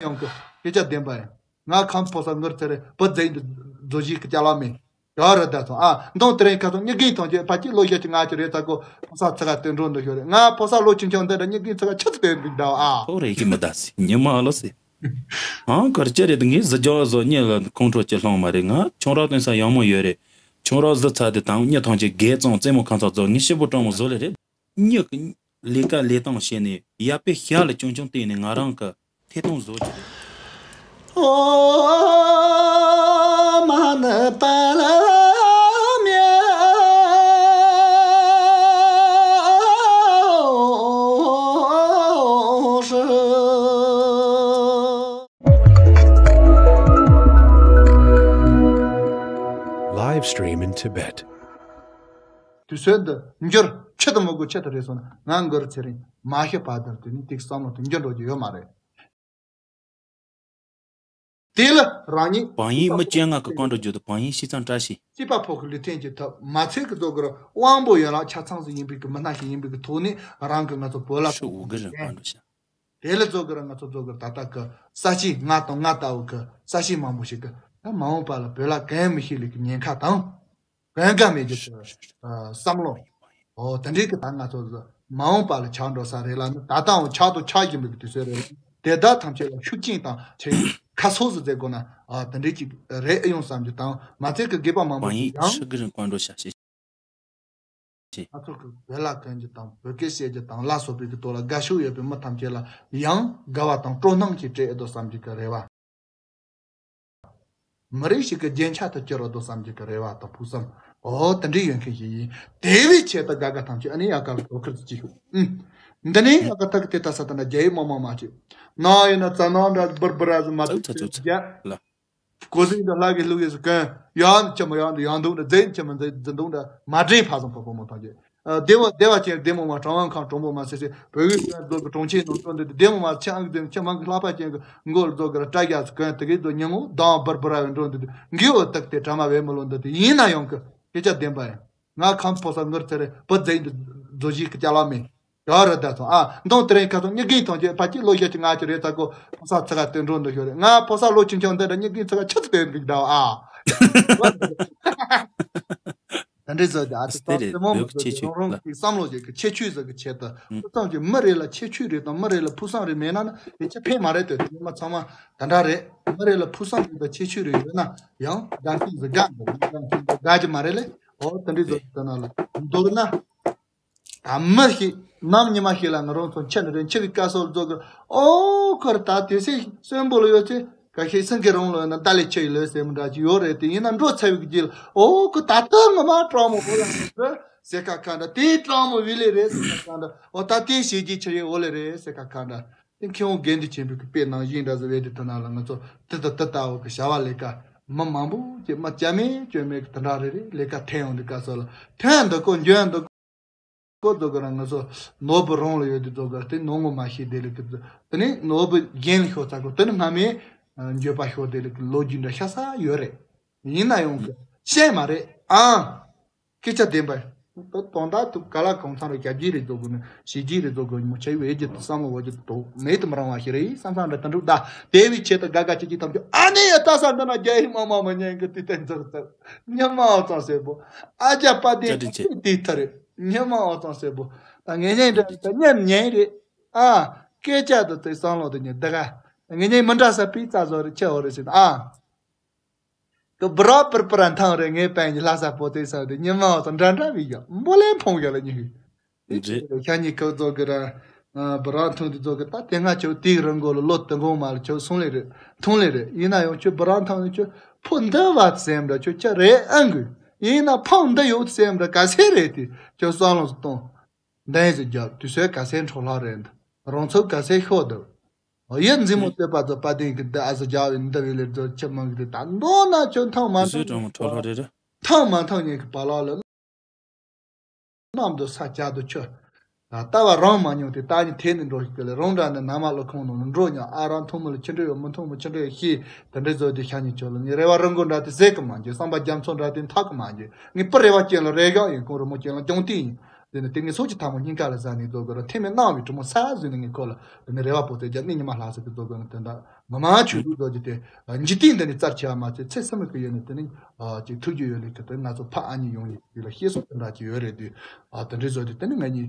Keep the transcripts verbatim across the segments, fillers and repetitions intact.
ཡོང་གི། སྐད་ཆ་བདེན་པ་ཡིན། ང་ཁམས་ཕོ་གསར་ངུར་ཚེ་རེ་བུ་རྫས་འདི་རྫོ་གཞིས་ཀྱི་ཅ་ལག་མིན། ཡོད་རེད་ད་སོང་ཨ། མདང་དེ་རིང་ཁ་སང་མྱི་རྒན་ཐང་ཆེ་ཕ་གི་ལོ་བཞི་གཅིག་ང་གཅིག་རེད་ཚ་གོ་ཕོ་གསར་ཚ་ག་དོན་འགྲོ་འདུག་ཤོར་རེད། ང་ཕོ་གསར་ལོ་ཆུང་ཆུང་འདི་འདྲ་མྱི་རྒན་ཚ་ག་ཆུ་ཚོད་དོན་འདུག་འདྲ་ཨ། ཐོག་རེ་ཡི་མི་ད་སི་ཉི་མ་ཨ་ལོ་སི། ཨང་གར་ཅི་རེད་ངས་གཟི་རྒྱང་བཟོ་ཉེ་ལ་ཁོང་ཁྲོ་ཅི་ལྷོང་མ་རེད། ང་ཁྱོད་ར་དོན་ས་ཡག་མོ་ཡོད་རེད། ཁྱོད་ར་གཟི་ཚ་དེ་དང་མྱི་ཐང་ཆེ་རྒས་གཙང་རྩེད་མོ་ཁང་ཚ་བཟོ་ངས་ཤི་བོ་སྤྲང་མོ་བཟོ་ལེ་རེད། མྱི་གི་ལས་ཀ་ལས་སྟངས་བྱས་ནས་ཡ་པེ་ཤ་ལ་ཅུང་ཅུང་བལྟས་ནས་ང་རང་གི་ཐད་གཏོང་བཟོ་རྒྱུ་རེད། ཨོ་མ་ཎི་པཱ་ལ་མྱ་ཧྲི། Live stream in Tibet. དུས་ཚོད་འདི་འགྱུར་ཆེད་དུ་མི་དགོས་ཆེད་དུ་རེད་སོང་ན་ང་འགོར་ཚེ་རིང་མ་ཤི་བར་དུ་དེ་ནི་དེ་བསམ་བློ་དེ་འགྱུར་འགྲོ་རྒྱུ་ཡོད་མ་རེད། དེ་ལ་རང་ཉིད་བང་ཡིག་མི་བཅོ་ལྔ་གི་བཀའ་འགྲོ་རྒྱུ་དང་བང་ཡིག་ཤི་ཚང་བཀྲ་ཤིས། སྐྱེས་པ་ཕོ་གི་ལུས་རྟེན་གྱི་ཐབས་མ་ཚད་ཀྱི་རྫོགས་ཀྱི་ར་དབང་པོ་ཡན་ལག་ཆ་ཚང་ཟིག་ཡིན་པའི་གི་མི་སྣ་ཞིག་ཡིན་པའི་གི་ཐོག་ནས་རང་གི་ང་ཚོ་བོད་ལ་ཤི་འུ་གི་རིན་བཀའ་འགྲོ་ཤ། དེ་ལ་རྫོགས་ཀྱི་ར་ང་ཚོ་རྫོགས་ཀྱི་ར་ད་ལྟ་གི་ས་ཞིང་ང་དང་ང་ལྟ་བུ་གི་ས་ཞིང་མང་པོ་ཞིག་གི་ད་མ་འོངས་པ་ལ་བོད་ལ་གང་མི་ཤེས་ལས་ཀྱི་ཉེན་ཁ་དང་། གང་ག་མེད་ཀྱི་བསམ་བློ། ཨོ་དེ་འདྲའི་གི་ད་ང་ཚོ་མ་འོངས་པ་ལ་ཆགས་འགྲོ་ས་རེད་ལ་ནི་ད་ལྟའང་ཆགས་དང་ཆགས་བཞིན་པའི་གི་དུས་ཚོད་རེད། དེ་དག་ཐམས་ཅད་ལ་ཤུགས་རྐྱེན་དང་ཆེད་ཁ་སོ་སོ་མཛད་དགོས་ན་ཨ་དེ་འདྲའི་ཅིག་རེད་ཨེ་ཡོང་བསམ་རྒྱུ་དང་མ་ཚད་ཀྱི་དགེ་བ་མང་པོ་བང་ཡིག་ཡང་ཤི་གི་རིང་བཀའ་འགྲོ་ཤ་ཤེས་ཤེས། ང་ཚོ་གི་བོད་ལ་གང་རྒྱུ་དང་བོད་སྐད་བཤད་རྒྱུ་དང་ལ་སོགས་པའི་གི་ཐོག་ལ་དགའ་ཕྱོགས་ཡོད་པའི་མི་ཐམས་ཅད་ལ་ཡང་དགའ་བ་དང་སྤྲོ་སྣང་ཞིག་སྤྲད་ཨེ་འདུག་བསམ་རྒྱུ་གི་རེ་བ། མི་རིགས་ཤིག་གི་རྒྱན་ཆ་དུ་གྱུར་རོ་འདུག་བསམ་རྒྱུ་གི་རེ་བ་དང་ཕུགས་བསམ། འོ་དེ་འདྲའི་ཡོད་མཁན་ཞིག་ཡིན། དེ་བས་ཆེད་དུ་དགའ་དགའ་ཐམས་ཅད་ཨ་ནི་ཡ་གར་དོ་ཁུར་དུ་ཅི་ཤོག་ཨུམ། འདི་ནི་ཡ་གར་ཐག་གི་དེ་ལྟ་ས་དང་འདྲ་རྒྱ་ཡིག་མང་མང་མ་བྱེད། ནང་ཡིན་ན་ཙ་ནང་འདྲ་སྦུར་སྦུར་ར་ཟི་མ་ཐུག་ཚ་ཚ་ཚ་ལ། གོ་ཟིན་འདྲ་ལྷ་གི་ལུག་ཡིན་ཟི་གོན། ཡང་འདི་ཆ་མ་ཡང་འདི་ཡང་འདུག་འདྲ་རྫས་ཆ་མ་རྫས་འདི་འདུག་འདྲ་མ་འདྲེས་ཕ་བཟང་ཕ་བུ་མོ་ཐམས་ཅད། བདེ་བ་བདེ་བ་ཅན་བདེ་མོ་མ་གྲང་བ་ཁང་གྲོང་པོ་མ་ཟེར་ཟེར་བོད་ཡིག་ཀྱང་རྫོགས་ཀྱི་གྲོང་ཁྱེར་ནང་འགྲོ་འདི་བདེ་མོ་མ་ཆེ་ཨང་ཀི་ཆེ་མང་གི་ལྷག་པ་ཅན་གྱི་མགོ་རྫོགས་ཀྱི་ར་སྐྲ་རྒྱག་ཚུ་གོན་དེ་གི་རྫོགས་ཉིན་མོ་ལྡང་བར་བུ་ར་བའི་འགྲོ་འདི་འདི་འགི་འོ་དག་དེ་གྲ་མ་བས་མི་ལོ་འདི་དེ་ཡིན་ན་ཡང་གི་སྐད་ཆ་བདེན་པ་ཡིན། ང་ཁམས་ཕོ་གསར་ངུར་ཚེ་རེ་བུ་རྫས་འདི་རྫོ་གཞིས་ཀྱི་ཅ་ལག་མིན། ཡོད་རེད་ད་སོང་ཨ། མདང་དེ་རིང་ཁ་སང་མྱི་རྒན་ཐང་ཆེ་ཕ་གི་ལོ་བཞི་གཅིག་ང་གཅིག་རེད་ཚ་གོ་ཕོ་གསར་ཚ་ག་དོན་འགྲོ་འདི་ཤོར་རེད། ང་ཕོ་གསར་ལོ་ཆུང་ཆུང་འདི་འདྲ་མྱི་རྒན་ཚ་ག་ཆུ་ཚོད་དོན་འདུག་འདྲ་ཨ། ད་འདྲའི་བཟོ་དེ་ཨ་ཙི་ད་རྩེད་མོ་མི་བཟོ་དེ་རང་རང་གི་བསམ་བློ་ཞིག་གི་ཁྱད་ཆོས་ཟིག་གི་ཆེད་དུ་ཕུགས་བསམ་གྱི་མི་རེ་ལ་ཁྱད་ཆོས་རེ་དང་མི་རེ་ལ་ཕུགས་བསམ་རེ་མེད་ན་ནི་དེ་ཆ་ཕན་མ་རེད་དོ། དེ་ཉི་མ་ཚང་མ་ད་འདྲ་རེད། མི་རེ་ལ་ཕུགས་བསམ་རེ་དང་ཁྱད་ཆོས་རེ་ཡོད་ན་ཡང་དགའ་མཁན་ཟིག་དགའ་འདུག་དགའ་མཁན་ཟིག་དགའ་གི་མ་རེད་ལེ། འོ་དེ་འདྲའི་བཟོ་དེ་ན་ལ་མདོར་ན། ད་མི་ཞིག་ནམ་ཉི་མ་ཞིག་ལ་ང་རང་ཚོ་འཆི་ནི་རེད། འཆི་གི་སྐབས་སུ་རྫོགས་གི་ཨོ་ཁོར་ད་དུས་ཚོད་གསོན་པོ་ལ་ཡོད་ཚེ་ག་ཤེད་སེང་གེ་རང་ལ་ཡོད་ན་ད་ལས་ཆེ་ཡི་ལོས་ཟེར་མི་འདྲ་ཅིག་ཡོད་རེད། དེ་ཡིན་ན་འགྲོ་ཚར་བའི་རྗེས་ལ་ཨོ་ཁོ་ད་ལྟ་ངོ་མ་སྤྲང་མོ་ཨོ་ལ་ཟེར་ཟེར་ཁ་ཁ་འདྲ་དེའི་སྤྲང་མོ་བི་ལི་རེད་ཟེར་ཁ་ཁ་འདྲ་ཨོ་ད་དེའི་ཞེ་རྗེས་ཆེ་ཡི་ཨོ་ལེ་རེད་ཟེར་ཁ་ཁ་འདྲ། དེ་མཁས་དབང་དགེ་འདུན་ཆེན་པོའི་གི་དཔེ་ནང་བཞིན་འདྲ་ཟེར་བའི་དེ་དོན་ལ་ང་ཚོ་དེ་ད་དེ་ལྟ་བུ་གི་བྱ་བ་ལས་ཀ་མི་མང་པོ་ཅིག་མ་བྱ་མེད་སྐྱོན་མེད་གི་དེ་འདྲ་རེ་རེ་ལས་ཀ་འཐེན་ཡོང་དུས་སྐབས་སུ་ལ་འཐེན་འདུག་གོ་འཇོན་འདུག་ཀོ་རྫོགས་ཀྱི་རང་ང་ཚོ་ནོར་བུ་རང་ལ་ཡོད་དུས་རྫོགས་ཀྱི་དེ་ནོར་ངོ་མ་ཤེས་དེ་ལས་ཀྱི་དེ་ནི་ནོར་བུ་རྒྱན་ལ་ཤོར་ཚར་གོ་དེ་ནི་སྔ་མའི་འགྱོད་པ་ཤོར་དེ་ལས་ཀྱི་ལོ་རྒྱུས་འདྲ་ཤ་ས་ཡོད་རེད། ཡིན་ན་ཡང་གི་ཤེས་མ་རེད་ཨང་། སྐད་ཆ་བདེན་པ་ཡིན། དོན་དག་ཐུག་ག་ལ་གང་ཚང་རེད་རྒྱབ་རྒྱས་རེད་རྫོགས་དགོས་ནི་ཞི་རྒྱས་རེད་རྫོགས་དགོས་ནི་མོ་ཆ་ཡི་བས་རྒྱུ་དུ་བསམ་བློ་བ་རྒྱུ་དུ་མེད་དུ་མི་རང་བ་ཞིག་རེད་བསམ་བསམ་འདྲ་དུ་འགྲུབ་ད་དེ་བས་ཆེད་དུ་དགའ་དགའ་ཅིག་ཅིག་ཐམས་ཅད་ཨ་ནི་ཡ་ལྟ་ས་འདི་ན་རྒྱ་ཡིག་མང་མང་མ་ཉན་གི་དུས་དེ་འཛུགས་ཚར་ཉི་མ་ཨོ་ཙང་སེ་པོ། ཨ་ཅག་པ་དེ་བཀྲ་དྲིན་ཆེ། དེ་ཐ་རེད། ཉི་མ་ཨོ་ཙང་སེ་པོ། ད་ངེད་ཉན་འདྲ་ད་ཉན་ཉན་རེད། ཨ། སྐད་ཆ་དུ་དེ་བསམ་བློ་དུ་ཉན་ད་ག་ངེད་ཉན་མི་འདྲ་ས་པི་ཙ་བཟོ་རེད་ཆེ་འོ་རེད་ཟེར་ཨ། ཀི་བུ་ར་པིར་པིར་འཐང་རེད། ངའི་པན་གྱི་ལྷ་ས་པོ་ཏི་ས་དེ་ཉི་མ་ཙམ་འདྲ་འདྲ་བི་ཡ་འབོ་ལེ་ཕོང་ཡ་ལ་ཉི་ཤུ། རེད། ཤ་ཉི་ཁག་ཚོ་གི་ར། བུ་ར་འཐུང་དེ་ཚོ་གི་ད་དེ་སྔ་ཁྱོད་དེའི་རང་མགོ་ལ་ལོ་དུ་འགོང་མ་ལ་ཁྱོད་སོང་ལེ་རེད། འཐུང་ལེ་རེད། ཡིན་ན་ཡང་ཁྱོད་བུ་ར་འཐང་ནི་ཁྱོད་ཕོ་འདི་བ་སེམས་འདྲ་ཁྱོད་ཅི་རེད་ཨང་གི། ཡིན་ན་ཕང་འདི་ཡོད་སེམས་འདྲ་ག་སེ་རེད་དེ་ཁྱོད་བསམ་བློ་གཏོང་། འདན་ཟིག་རྒྱབ་དུས་ཚོད་ག་སེ་འཕྲོ་ལྷག་རེད། རང་ཚོ་ག་སེ་ཤོག་འདུག་ཡིད་འཛིན་མོ་བསྟོད་པ་ཚོ་པ་ཏིང་གི་འདི་ཨ་ཟི་རྒྱ་བའི་འདི་བའི་ལེར་ཚོ་ཆི་མང་གི་ད་མདོ་ན་ཁྱོད་ཐང་མ་དུས་ཚོད་ཐང་གྲོང་མོ་འཕྲོ་ལྷག་རེད་ར། ཐང་མ་ཐང་ཉིད་ཀྱི་བ་ལག་ལ་གནམ་དུ་ས་བྱ་དུ་ཆུ། ལྟ་བ་རང་མ་མྱོང་དེ་ལྟ་ཉིད་དེ་ནི་འགྲོ་ཞིག་གི་ལས་རང་འདྲ་ནི་ན་མ་ལོ་ཁོང་ནང་འགྲོ་ཉག་ཨ་རང་ཐུང་མི་ལ་ཆི་འདྲ་ཡོད་མི་ཐུང་མི་ཆི་འདྲ་ཡོད་ཤེས་དེ་འདྲའི་བཟོ་དེ་ཤ་ཉིད་ཆོག་ལ་ངའི་རེ་བ་རང་མགོ་འདྲ་དེ་ཟེར་གི་མ་འཇོག་བསམ་པ་རྒྱ་མཚོ་འདྲ་དེ་འཐག་གི་མ་འཇོག་ངའི་པི་རེ་བ་ཅན་ལ་རེ་ག་ཡིན་གོང་རི་མོ་ཅན་ལ་ལྗོངས་ཏི་ཡིན། དེ་ནི་དེ་ངའི་སོགས་ཀྱི་ཐ་མོ་སྙིང་ག་ལ་ཟ་ནས་རྫོགས་དགོས་ར་ཐེ་མེད་གནང་བའི་གྲུ་མོ་ས་བཟོས་ནས་ངའི་ཁོ་ལ་དེ་ནི་རེ་བ་པོ་ཚོས་རྒྱབ་ནི་ཉི་མ་ལྷག་ཟེར་གི་རྫོགས་དགོས་ནི་དོན་དག་ ངོ་མ་ཆོས་ལུགས་བཟོ་རྒྱུ་དེ་འཇིག་རྟེན་འདི་ནས་རྩར་ཆེ་བ་མ་ཚད་ཚེ་སྲིད་མི་གི་ཡོད་ནས་དེ་ནི་ཅིག་ཐུགས་རྒྱུས་ཡོད་ལེ་གི་དེ་ང་ཚོ་ཕ་ཨ་ནི་ཡོང་ཡིན་ཡོད་ལ་ཤེས་སོང་དེ་འདྲ་ཅིག་ཡོད་རེད་དུས། དེ་འདྲའི་བཟོ་རྒྱུ་དེ་ནི་ང་གཉིས་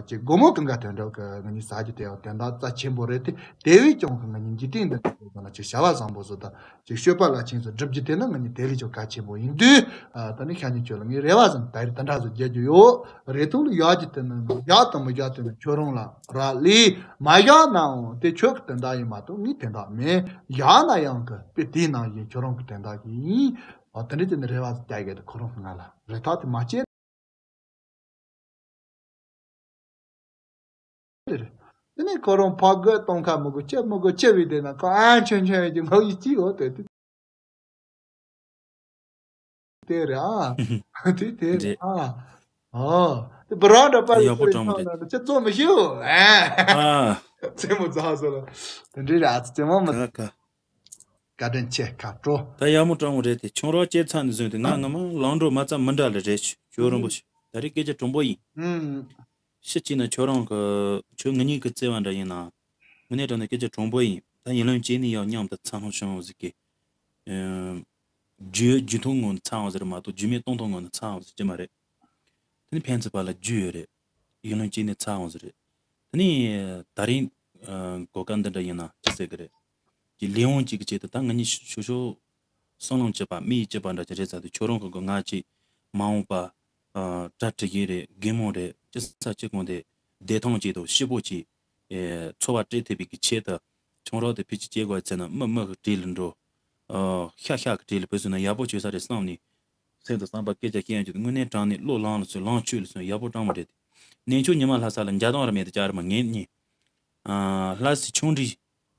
ཅིག་སྒོར་མོ་གང་ག་དོན་འགྲོ་གི་ང་གཉིས་ཟ་རྒྱུ་དེ་ཡང་དོན་དག་རྩ་ཆེན་པོ་རེད་དེ། དེ་བས་ཀྱང་གི་ང་གཉིས་འཇིག་རྟེན་འདི་ནས་ཅིག་བྱ་བ་བཟང་པོ་བཟོ་དང་ཅིག་སྤྱོད་པ་ལ་ཆེན་བཟོ་སྒྲུབ་རྒྱུ་དེ་ནི་ང་གཉིས་དེ་ལས་ཀྱང་གལ་ཆེན་པོ་ཡིན་དུས། ད་ནི་ཤ་ཉེ་ཁྱོད་ལ་ངའི་རེ་བ་ཟིན་ད་རེས་དེ་འདྲ་བཟོ་རྒྱག་རྒྱུ་ཡོད། རེ་ཐུང་ལ་ཡག་གི་དེ་ནི་ཡག་དང་མི་ཡག་དེ་ནི་ཁྱོད་རང་ལ་རག་ལས། མ་ཡག་ནའང་དེ་ཁྱོད་ཀྱི་དོན་དག་ཡིན་མ་གཏོགས་ངའི་དོན་དག་མིན། ཡག་ན་ཡང་གི་དཔེ་དེའི་ནང་བཞིན་ཁྱོད་རང་གི་དོན་དག་གི་ཡིན། དེ་འདྲའི་དེ་ནི་རེ་བ་རྒྱག་གི་དེ་ཁོ་རང་གི་ང་ལ་རེ་ཐག་དེ་མ་བཅད། དེ་ནས་ཁོ་རང་ཕ་དགོད་གཏོང་ཁ་མི་དགོས་ཅི་མི་དགོས་ཅི་བས་དེ་ན་ཁོ་ཨ་ཆོན་ཆོན་ཡོད་ཀྱི་ངོ་ཡི་ཅི་ཡོད་དེ་དེ་དེ་རེད་ཨ། དེ་དེ་རེད་རེད། ཨ། ཨོ། དེ་བུ་རང་འདྲ་པ་ད་ཡག་པོ་ཡོད་དྲང་མོ་རེད། ཁྱོད་ཚོ་མི་ཤེས་ཨ། ཨ། རྩེད་མོ་རྩ་སོ་ལ། དེ་འདྲའི་རེད་ཨ་ཚོ་རྩེད་མོ་མི། ཨ་ཁ། བཀའ་དྲིན་ཆེ་ཁ་སྤྲོ། ད་ཡག་མོ་དྲང་མོ་རེད་དེ་ཁྱུང་རོགས་སྐྱེས་ཚར་ནས་བཟུང་སྟེ་ང་ངོ་མ་ལང་འགྲོ་མ་རྩ་མི་འདྲ་ལ་རེད་ཞུ་རོན་པོ་ཞུ་ད་རེས་སྐད་ཆ་དྲང་པོ་ཡིན། ཨུམ། ཤི་གཅིག་ན་ཁྱོད་རང་གི་ཁྱོད་ངེད་གཉིས་ཀྱི་བརྩེ་བ་འདྲ་ཡིན་ན། དངོས་གནས་དྲང་གནས་སྐད་ཆ་དྲང་པོ་ཡིན། ད་ཡིན་ལོན་སྐྱེས་ནས་ཡང་མཉམ་དུ་འཚར་ལོངས་བྱུང་ཟིག་གི་རྒྱུ་རྒྱུ་མཐོང་ངོ་ནས་འཚར་བ་ཟིག་རེད་མ་གཏོགས་རྒྱུ་མེད་སྟོང་ཐུང་ངོ་ནས་འཚར་བ་ཟིག་ཅི་མ་རེད། དེ་ནི་ཕན་ཚུན་བར་ལ་རྒྱུ་ཡོད་རེད། ཡིན་ལོན་སྐྱེས་ནས་འཚར་བ་ཟིག་རེད། དེ་ནི་ད་རིང་གོ་སྐབས་འདི་འདྲ་ཡིན་ན་ཅི་ཟེར་གི་རེད། ཀྱི་ལས་དབང་གཅིག་གི་ཆེད་དུ་ད་ང་གཉིས་ཤོ་ཤོ་བསམ་བློ་གཅིག་པ་མི་ཡི་གཅིག་པ་འདྲ་ཅིག་རེད་ཟེར་དུས་ཁྱོད་རང་གི་གི་ང་གཅིག་མ་འོངས་པ་གྲ་སྒྲིག་གི་རེད། རྒན་མོ་རེད། ཅི་ས་གཅིག་གོང་དེ་བདེ་ཐང་གཅིག་དང་སྐྱིད་པོ་གཅིག་འཚོ་བ་སྤྲད་ཐུབ་པའི་གི་ཆེད་དུ་ཁྱོད་རང་དེ་ཕི་ཅི་སྐྱེ་དགོས་ཚེ་ན་མི་མི་གི་གྲས་ལ་འགྲོ། ཤ་ཤ་གི་གྲས་ལ་བུད་སོང་ན་ཡག་པོ་བྱོས་ས་རེད་བསམ་ནས། སེམས་དང་བསམ་པ་སྐད་ཆ་བཤད་ཡོང་རྒྱུ་དེ་དངོས་གནས་དྲང་གནས་བློ་ལངས་ལ་སོན་ལངས་ཆོས་ལ་སོན་ཡག་པོ་དྲང་མོ་རེད་དེ། གནས་མཆོག་ཉི་མ་ལྷ་ས་ལ་འཇའ་དང་ར་མེད་དུ་བཅར་མ་ངེས་གཉིས། ལྷ་སའི་ཆུང་འདྲིས་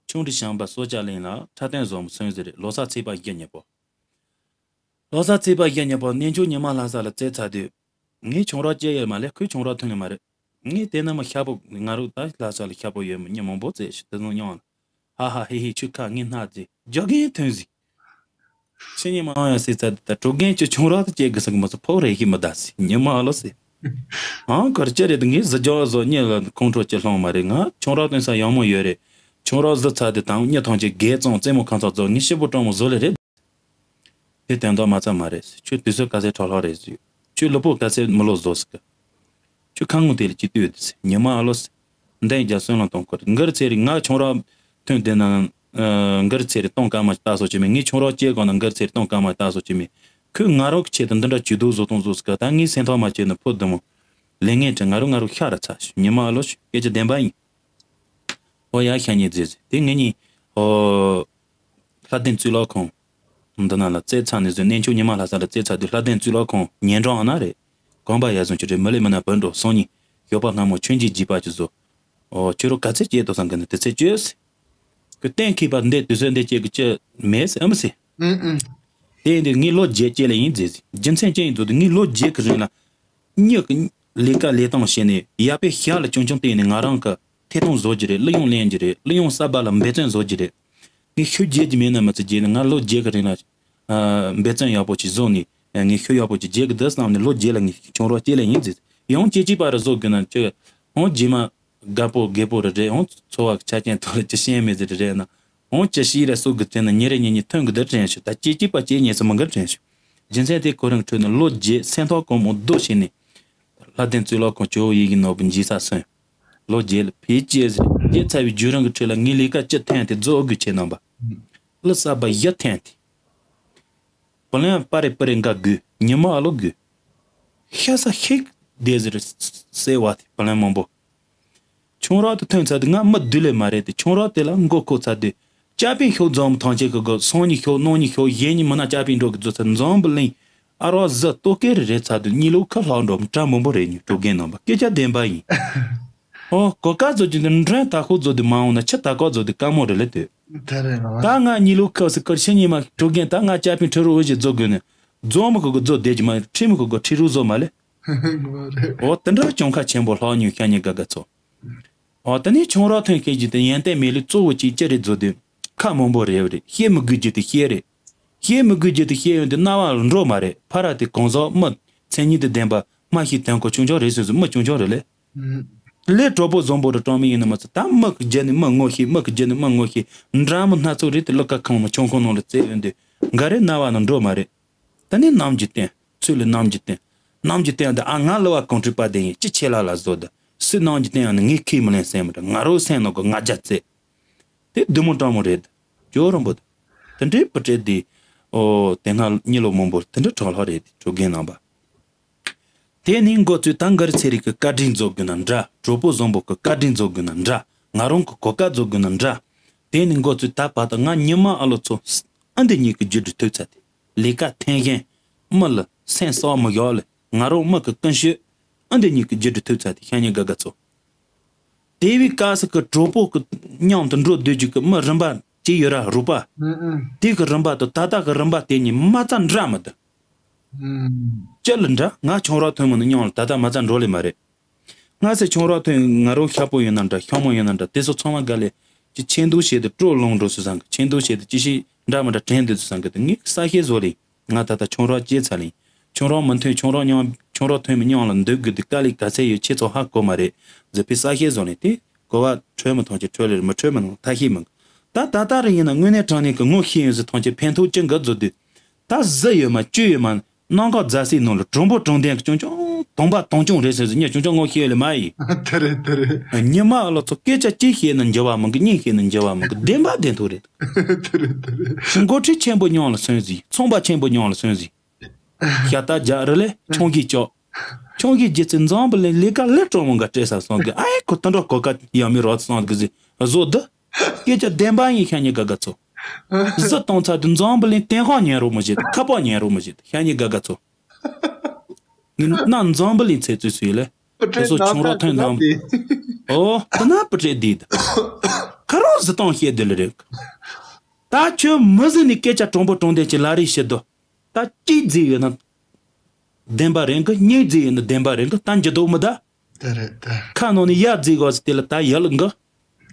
ཆུང་འདྲིས་བྱམས་པ་གསོལ་ཇ་གླིང་ལ་འཁྲབ་སྟོན་བཟོ་མོ་སོན་ཟེར་རེད། ལོ་གསར་ཚེས་པ་བཞི་ཉིན་པོ། ལོ་གསར་ཚེས་པ་བཞི་ཉིན་པོ་གནས་མཆོག་ཉི་མ་ལྷ་ས་ལ་བཙལ་ཚར་དུས། ངའི་ཁྱུང་རོགས་སྐྱེ་ཡོད་མ་ལེ་ཁོའི་ཁྱུང་རོགས་ཐོན་ཡོད་མ་རེད། ངས་བལྟས་ན་མི་ཤ་པོ་ང་རོ་ད་ལྷ་ས་ལ་ཤ་པོ་ཡོད་མི་མི་མང་པོ་བཙལ་ཞིག་དེ་ཚོ་མྱོང་ལ། ཧ་ཧ་ཧི་ཧི་ཆུ་ཁ་ངའི་སྣ་རྩེ་རྒྱ་རྒན་ཐོན་ཟིག་ཕྱི་ཉིན་མ་ཡང་སྲིད་ཚར་ད་གྲོ་རྒན་གྱི་ཁྱུང་རོགས་དེ་སྐྱེ་དགོས་ས་གི་མ་ཚོ་ཕོག་རེ་ཤི་མི་ད་སི་ཉི་མ་ཨ་ལོ་སི། ཨང་གར་ཅི་རེད་ངས་གཟི་རྒྱ་བཟོ་གཉིད་ལ་ཁོང་ཁྲོ་ཅི་ལྷོང་མ་རེད། ང་ཁྱུང་རོགས་སྟོན་ས་ཡག་མོ་ཡོད་རེད། ཁྱུང་རོགས་གཟི་ཚར་དེ་དང་གཉིད་ཐོང་ཅི་རྒས་གཙང་རྩེད་མོ་ཁང་ཚག་རྫོགས་ངས་ཤི་པོ་སྤྲང་མོ་བཟོ་ལེ་རེད། དེ་དོན་དག་མ་ཚར་མ་རེད། ཁྱོད་དུས་ཚོད་ག་ཚད་འཕྲོ་ལྷག་རེད་ཟེར། ཁྱོད་ལུས་པོ་ག་ཚད་མི་ལོ་བཟོ་ཟེར་གི་ཁྱོད་ཁ་ངོ་དེ་ལ་ཅི་ལྟོས་དེ་ཟེར་ཉི་མ་ཨ་ལོ་ཟེར། འདན་རྒྱ་སོན་ལ་གཏོང་ཁོ་རེད། འགར་ཚེ་རིང་ང་ཁྱོང་ར་ཐོན་བསྡད་ན། འགར་ཚེ་རིང་གཏོང་ཀ་མ་ལྟ་སོ་ཅི་མེད། ངས་ཁྱོང་ར་སྐྱེ་གོ་ན་འགར་ཚེ་རིང་གཏོང་ཀ་མ་ལྟ་སོ་ཅི་མེད། ཁོས་ང་རོགས་ཆེད་དུ་འདི་འདྲ་ཇུས་གཏོགས་བཟོ་གཏོང་བཟོ་ཟེར་གི་ད་ངས་སེམས་ཐག་མ་བཅད་ན་ཕོ་བདེ་མོ། ལས་ངན་དྲན་ང་རོ་ང་རོ་ཤ་ར་ཚ་ཉི་མ་ཨ་ལོ་ཟེར་སྐད་ཆ་བདེན་པ་ཡིན། ཨོ་ཡ་ཤ་ཉེ་རྫི་རྫི་དེ་ངེད་གཉིས། ཨོ། ལྷ་ལྡན་གཙུག་ལག་ཁང་། འདི་ན་ལ་བཙས་ཚར་ནས་བཟུང་གནས་མཆོག་ཉི་མ་ལྷ་ས་ལ་བཙས་ཚར་དུས་ལྷ་ལྡན་གཙུག་ལག་ཁང་ཉེ་འགྲམ་ཨ་ན་རེད། གོམ་པ་ཡར་སོང་ཆུ་རེད་མི་ལེ་མི་ན་བུ་འགྲོ་སང་ཉིན་ཞོགས་པ་སྔ་མོ་ཆུང་ཆུང་བགྱིས་པ་ཅི་བཟོ། ཨོ་ཁྱོད་རོ་ག་ཚད་སྐྱེས་དོ་བསམ་གི་ནི་དེ་ཚད་བཅོས། ཁོས་གཏན་འཁེལ་པ་འདི་དུས་ཚོད་འདི་སྐྱེས་གི་ཅི་མེད་ཟེར་ཨ་མི་ཟེར། ཨུམ་ཨུམ། དེ་འདི་ངའི་ལོ་བརྒྱད་སྐྱེས་ལེ་ཡིན་རྫི་རྫི་རྒྱུ་མཚན་ཅི་ཡིན་འདུག་དུས་ངའི་ལོ་བརྒྱད་གི་རིང་ལ། མྱི་གི་ལས་ཀ་ལས་སྟངས་བྱས་ནས་ཡར་པའི་ཤ་ལ་ཆུང་ཆུང་བལྟས་ནས་ང་རང་གི་ཐད་གཏོང་བཟོ་རྒྱུ་རེད། གླུ་དབྱངས་ལེན་རྒྱུ་རེད། གླུ་དབྱངས་གསར་པ་ལ་འབད་བརྩོན་བཟོ་རྒྱུ་རེད། ངས་ཤུགས་རྒྱག་རྒྱུ་མེད་ན་མི་ཚེ་རྒྱས་ནས་ང་ལོ་བརྒྱད་ཀྱི་རིང་ལ་འབད་བརྩོན་ཡག་པོ་ཅིག་བཟོ་ནས་ངས་ཤུགས་ཡག་པོ་ཅིག་རྒྱག་གི་འདུག་བསམ་ནས་ལོ་བརྒྱད་ལ་ངས་ཁྱུང་རོགས་སྐྱེས་ལེ་ཡིན་ཟེར། ཡང་སྐྱེ་གཅིག་པ་རུ་བཟོ་དགོས་ན་ཅི་ཧོང་རྗེས་མ་དགའ་པོ་རྒད་པོ་རེ་རེད། ཧོང་འཚོ་བ་ཆ་རྐྱེན་ཐོག་ལ་ཅི་ཤེས་མེད་ཟེར་རེད་ན་ཧོང་ཅི་ཤེས་རེ་སུ་གི་དེ་ན་ཉེ་རེ་ཉེ་ཉེ་ཐོན་གི་འདུག་དྲན་ཞུ། ད་སྐྱེ་གཅིག་པ་སྐྱེ་ཉེ་སུ་མི་འགར་དྲན་ཞུ། རྒྱུ་མཚན་དེ་ཁོ་རང་ཁྲོད་ནས་ལོ་བརྒྱད་སེམས་ཐག་གོང་མོ་རྡོ་བྱས་ནས། ལྷ་ལྡན་གཙུག་ལག་ཁང་ཇོ་བོ་ཡིད་ཀྱི་ནོར་བུ་འཇིགས་ས་སོན། ལོ་བརྒྱད་ལ་ཕེབས་སྐྱེས་ཟེར་སྐྱེས་ཚར་བའི་བརྒྱུད་རིམ་གྱི་ཁྲོད་ལ་ངའི་ལས་ཀ་སྤྱི་ཐན་དེ་རྫོགས་དགོས་ཆེ་རྣམ་པ། གླུ་གསར་པ་བཞི་འཐེན་ཏེ། བུ་ལོན་པ་རེ་པ་རེ་འགའ་དགོས་ཉི་མ་ཨ་ལོ་དགོས། ཤ་ས་ཤིག་བསྡད་ཟེར་སེ་བ་དེ་བུ་ལོན་མང་པོ། ཁྱུང་རོགས་དེ་ཐོན་ཚར་དུས་ང་མི་བསྡུ་ལེ་མ་རེད་དེ་ཁྱུང་རོགས་དེ་ལ་མགོ་ཁོག་ཚར་དུས་ཅ་པིན་ཤོག་འཛོམས་ཐང་ཆེ་གི་གོ་སང་ཉིན་ཤོག་གནངས་ཉིན་ཤོག་གཞན་ཉིན་མི་ན་ཅ་པིན་འགྲོ་གི་རྫོ་ཚར་འཛོམས་པ་ལིང་ཨ་རོགས་གཟི་ལྟོ་སྐེ་རེ་རེ་ཚར་དུས་གཉིད་ལོག་ཁ་ལྷག་འགྲོ་གྲ་མང་པོ་རེད་ཉིན་གྲོ་རྒན་རྣམ་པ་སྐད་ཆ་བདེན་པ་ཡིན། ཨོ་གོ་ཀ་བཟོ་རྒྱུ་འདི་འགྲན་ད་ཁོ་བཟོ་དུས་མ་འོང་ན་ཆུ་ད་ཀོ་བཟོ་དུས་དཀའ་མོ་རེད་ལེ་དུས། ད་ང་གཉིད་ལོག་ཁ་སི་ཀར་ཤི་ཉི་མ་གྲོ་རྒན་ད་ང་ཅ་པིན་ཁྲི་རུ་འོ་ཞེ་བཟོ་དགོས་ནས་རྫོ་མི་གོ་གི་རྫོ་བསྡད་ཀྱི་མ་ཁྲི་མི་གོ་གི་ཁྲི་རུ་བཟོ་མ་ལེ། ཨོ་དེ་འདྲ་གྱོང་ཁ་ཆེན་པོ་ལྷག་ཉུང་ཤ་ཉེ་དགའ་དགའ་ཚོ། ཨོ་དེ་ནས་ཁྱུང་རོགས་ཐོན་མཁན་གྱི་དེ་ཡོན་ཏན་མེད་ལུས་གཙོ་བོ་གཅིག་ཅི་རེད་བཟོ་དུས་ཁ་མང་པོ་རེད་རེད་བཤད་མི་དགོས་རྒྱུ་དེ་བཤད་རེད། བཤད་མི་དགོས་རྒྱུ་དེ་བཤད་ཡོང་དུས་རྣ་བ་ལ་འགྲོ་མ་རེད་ཕ་ར་དེ་གང་ཟག་མི་མཚན་ཉིད་དུ་ལྡན་པ་སྨྲ་ཤེས་དོན་གོ་ཆུང་ཆུང་རེད་ཟེར་ཟེར་མི་ཆུང་ཆུང་རེད་ལེ། ལས་གྲོགས་པོ་བཟང་པོ་རུ་གྲོགས་མི་ཡིན་ནི་མ་ཚད། ད་མི་གི་རྒྱུད་ནས་མི་ངོ་ཤེས། མི་གི་རྒྱུད་ནས་མི་ངོ་ཤེས། འདྲ་མི་སྣ་ཚོགས་རེད་དེ། གླུ་ཁ་ཁང་མ་ཆུང་ཁང་ནང་ལ་བཙལ་ཡོང་དུས་འགའ་རེ་རྣ་བ་ནང་འགྲོ་མ་རེད། ད་ནི་ནམ་གྱི་བསྟན། ཚུལ་ལས་ནམ་གྱི་བསྟན། ནམ་གྱི་བསྟན་འདི་ཨ་ང་ལ་བ་གང་འཁྲུལ་པ་དེ་ཡིན། ཅི་ཆེ་ལ་ལ་བཟོ་ད། སུས་ནམ་གྱི་བསྟན་ཡང་ནི་ངས་ཁས་མི་ལེན་སེམས་མི་འདྲ། ང་རོ་སེམས་ནང་གི་ང་རྒྱལ་རྩེ། དེ་བདུད་མོ་སྤྲང་མོ་རེད། ཇོ་རོན་པོ་དེ། དེ་འདྲའི་བུ་སྤྲེལ་དེ། ཨོ་དེ་སྔ་གཉིད་ལོག་མང་པོ་དེ་འདྲ་གྲོགས་ལྷག་རེད། གྲོགས་རྒན་རྣམ་པ། དེ་ནི་འགོ་ཚུགས་ད་མགར་ཚེ་རིང་གི་བཀའ་དྲིན་རྫོགས་དགོས་ན་འདྲ། གྲོགས་པོ་བཟང་པོ་གི་བཀའ་དྲིན་རྫོགས་དགོས་ན་འདྲ། ང་རང་གི་གོ་སྐབས་རྫོགས་དགོས་ན་འདྲ། དེ་ནི་འགོ་ཚུགས་ད་བར་དུ་ང་ཉི་མ་ཨ་ལོ་ཚོ་ཨ་འདི་གཉིས་ཀྱི་རྒྱུད་དུ་ཐུག་ཚར་ཏེ། ལས་ཀ་འཐེན་མཁན། མི་ལ་སེམས་གསོ་མི་ཡོད་ལ། ང་རང་མི་གི་ཀུན་སྤྱོད་ཨ་འདི་གཉིས་ཀྱི་རྒྱུད་དུ་ཐུག་ཚར་ཏེ། ཤ་ཉེ་དགའ་དགའ་ཚོ། དེ་བས་དཀའ་སི་གི་གྲོགས་པོ་གི་མཉམ་དུ་འགྲོ་སྡོད་རྒྱུ་གི་མི་རིམ་པ་ཅི་ཡོད་ར་རུ་པ། ཨུ་ཨུ། དེ་གི་རིམ་པ་དང་ད་ལྟ་གི་རིམ་པ་དེ་གཉིས་མ་རྩ་འདྲ་མི་འདུག་ཨུ། ཅི་ལ་འདྲ། ང་ཁྱུང་རོག་ཐོན་མི་ནི་མཉམ་ལ་ད་ལྟ་མ་རྩ་འགྲོ་ལེ་མ་རེད། ང་སེ་ཁྱུང་རོག་ཐོན་ང་རོ་ཤ་པོ་ཡིན་ན་འདྲ། ཤ་མོ་ཡིན་ན་འདྲ། དེ་ཚོ་ཚང་མ་ག་ལེ། ཅི་ཆེ་འདུག་བྱས་ཏེ་སྤྲོ་ལོང་འགྲོ་སུ་སང་གི། ཆེ་འདུག་བྱས་ཏེ་ཅི་ཞིག་འདྲ་མི་འདྲ་དྲན་འདུག་སུ་སང་གི། དེ་ངས་ས་ཤེ་བཟོ་ལེ། ང་ད་ལྟ་ཁྱུང་རོག་སྐྱེས་ཚ་ལེ། ཁྱུང་རོག་མི་ཐོན། ཁྱུང་རོག་མཉམ། ཁྱུང་རོག་ཐོན་མི་མཉམ་ལ་འདུག་དགོས་དེ་དཀའ་ལས་ག་ཚད་ཡོད་ཁྱེད་ཚོ་ཧ་གོ་མ་རེད། ཟེར་ཕི་ས་ཤེ་བཟོ་ལེ། དེ་གོ་བ་འཕྲོད་མི་ཐོང་ཅི་འཕྲོད་ལེ། མི་འཕྲོད་མི་ནང་ཐ་ཤི་མི། ད་ད་ད་རེ་ཡིན་ན་དངོས་གནས་དྲང་གནས་ཀྱི་ངོ་ཤེས་ཡོད་ཟེར་ཐོང་ཅི་ཕན་ཐོགས་ཅི་འགའ་བཟོ་དུས། ད་གཟི་ཡོད་མ་བཅུད་ཡོད་མ། གནམ་འཁོར་རྫ་སའི་ནང་ལ་གྲུང་པོ་གྲུང་ལྡན་གྱི་ཅུང་ཅུང་དུང་པ་དུང་ཅུང་རེད་ཟེར་ཟེར་ཉེ་ཅུང་ཅུང་ངོ་ཤེས་ལེ་མ་ཡིན། དེ་རེད་དེ་རེད། ཉི་མ་ལ་ཚོ་སྐད་ཆ་གཅིག་བཤད་ན་འགྱུར་བ་མང་གི། གཉིས་བཤད་ན་འགྱུར་བ་མང་གི། བདེན་པ་བདེན་ཐུག་རེད། དེ་རེད་དེ་རེད། མགོ་ཁྲིད་ཆེན་པོ་མཉམ་ལ་སོན་ཟིག་ཚོང་པ་ཆེན་པོ་མཉམ་ལ་སོན་ཟིག་ཤ་སྟག་རྒྱག་རེ་ལེ་ཆུང་གིས་ཅོག་ཆུང་གིས་རྗེ་བཙུན་འཛམ་བུ་གླིང་ལས་ཀ་ལས་སྤྲོ་མོ་འགའ་སྤྲད་ས་སོང་གི། ཨའི་ཁོ་ད་འགྲོ་གོ་ཀ་ཡང་མི་རོགས་སོང་གི་ཟིག་བཟོ་འདི། སྐད་ཆ་བདེན་པ་ཡིན་ཤ་ཉེ་དགའ་དགའ་ཚོ། གཟི་གཏོང་ཚར་དུས་འཛམ་བུ་གླིང་སྟེང་ཁ་ཉན་རོགས་མི་བྱེད། ཁ་པར་ཉན་རོགས་མི་བྱེད། ཤ་ཉེ་དགའ་དགའ་ཚོ། ངས་ན་འཛམ་བུ་གླིང་ཚེ་བཙུན་སུ་ཡིན་ལེ། དེ་ཚོ་ཁྱུང་རོག་ཐོན་དང་། ཨོ་ད་ན་བུ་ཁྲིད་དེ་ད། ཁ་རོག་གཟི་གཏོང་བཤད་དེ་ལེ་རེད། ད་ཁྱོད་མི་ཟིན་ནས་སྐད་ཆ་དྲང་པོ་དྲང་བདེན་གྱི་ལ་རེ་བཤད་དོ། ད་གཅིག་རྫིག་ཡོད་ན་བདེན་པ་རེད་གི། གཉིས་རྫིག་ཡོད་ན་བདེན་པ་རེད་གི། ད་འགྱུར་ལྡོག་མི་ད། དེ་རེད་དེ། ཁ་ནང་ནས་ཡར་རྫིག་གོ་ཟེར་དེ་ལ་ད་ཡར་ལ་འགི།